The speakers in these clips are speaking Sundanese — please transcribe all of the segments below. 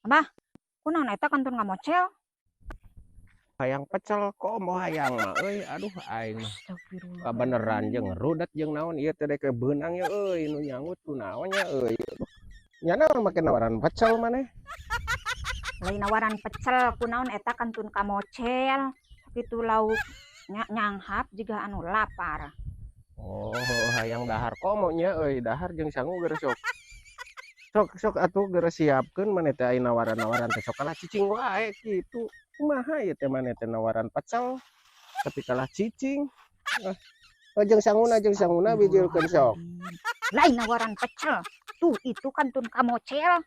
Abah, kunaon eta kantun ngamocel? Hayang pecel komo hayang mah euy, aduh, aing mah. Astagfirullah. Kabeneran jeung rudet jeung naon ieu teh, dek beunang ya euy, nu nyangut kunaon nya euy. Nya naon make nawaran pecel maneh? Lain nawaran pecel, kunaon eta kantun kamocel? Sakitu lauk nya nyanghap jiga anu lapar. Oh, hayang dahar komo nya euy, dahar jeung sangu geura sok. Sok sok atuh geura siapkeun maneh teh, ai nawaran-nawaran teh sok kalah cicing wae kitu. Kumaha ieu teh, maneh teh nawaran pecel tapi kalah cicing. Ah, oh, jeung sanguna bijilkeun sok. Lain nawaran pecel. Tuh, itu kantun kamocel.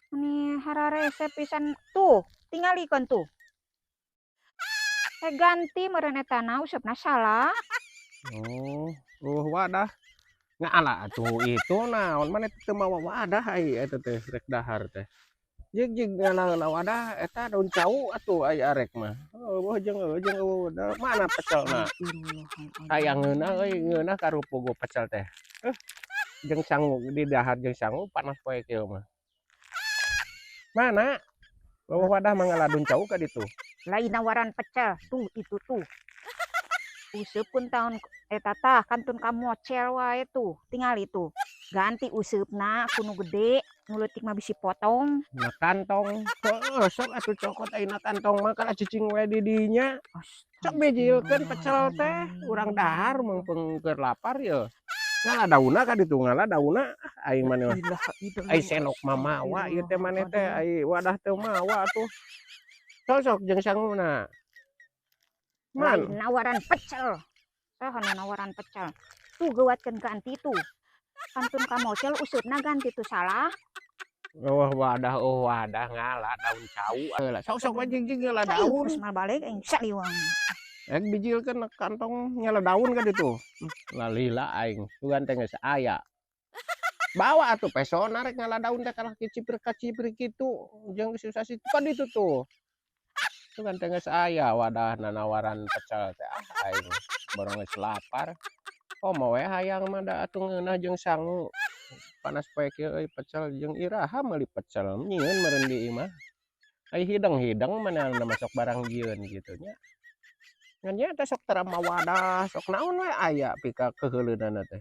Ini hararese pisan tuh, tingalikeun tuh. Teh ganti meureun etana, usepna salah. Oh, wadah. Ngaala atuh itu naon, maneh teu mawa wadah ai eta teh rek dahar teh. Jig jig ngala heula wadah eta daun cau atuh ai arek mah. Euweuh jeung euweuh wadah, mana pecelna? Hayang ngeunah euy, ngeunah karupugu pecel teh. Jeung sangu di dahar jeung sangu panas poe kieu mah. Mana? Euweuh wadah mah ngala daun cau ka ditu. Lain nawaran pecel, tuh itu tuh. Useupkeun taon eta tah kantun kamocel wae tuh, tingali tuh. Ganti useupna ku nu gede, nu leutik mah bisi potong. Na kantong, heueuh, sok atuh cokot ayeuna kantong mah, kalah cicing we di dinya. Sok bijilkeun pecel teh, urang dahar mumpung keur lapar ye. Ngala daunna ka ditu, ngala daunna, aing mah. Ai sendok mah mawa ieu teh maneh teh, ai wadah teu mawa atuh. Sok sok jeung sanguna. Man. Lain nawaran pecel. Saha nu nawaran pecel? Tuh geuwatkeun ganti tuh. Kantun kamocel useupna ganti tuh salah. Oh wadah, oh wadah, ngala daun cau. Heula sok sok we jing jing ngala daun. Geus mal balik aing saliwang. Rek bijilkeun kantong ngala daun ka ditu. Lalila aing, sugan teh geus aya. Bawa atuh pesona rek ngala daun teh kalah kiciprik kaciprik kitu jeung susah situ ka ditu tuh. Sugan teh geus aya wadah nanawaran pecel teh, ah, aing borong geus lapar. Komo we hayang mah da atuh ngeunah jeung sangu. Panas poe kieu euy, pecel jeung iraha meuli pecel, nyieun meureun di imah. Ai hideng-hideng manehna masuk barang jieun kitu nya. Ngan nya teh sok tara mawadah, sok naon we aya pika keuheuleunana teh.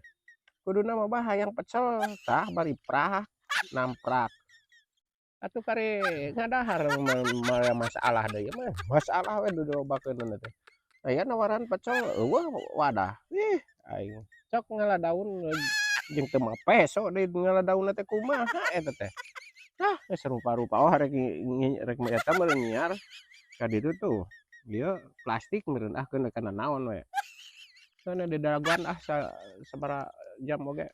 Kuduna mah bah hayang pecel tah bari prah namprak. Atuh kari ngadahar mah masalah deui mah, masalah we dilobakeunana teh. Aya nawaran pecel euweuh wadah. Ih, aing sok ngala daun jeung teu mawa peso deui, ngala daunna teh kumaha eta teh. Ah, geus rupa-rupa, oh, rek rek eta meureun nyiar ka ditu tuh. Ieu plastik meureun, ah, keun kana naon we. Keun didaraguan ah sabaraha jam oge.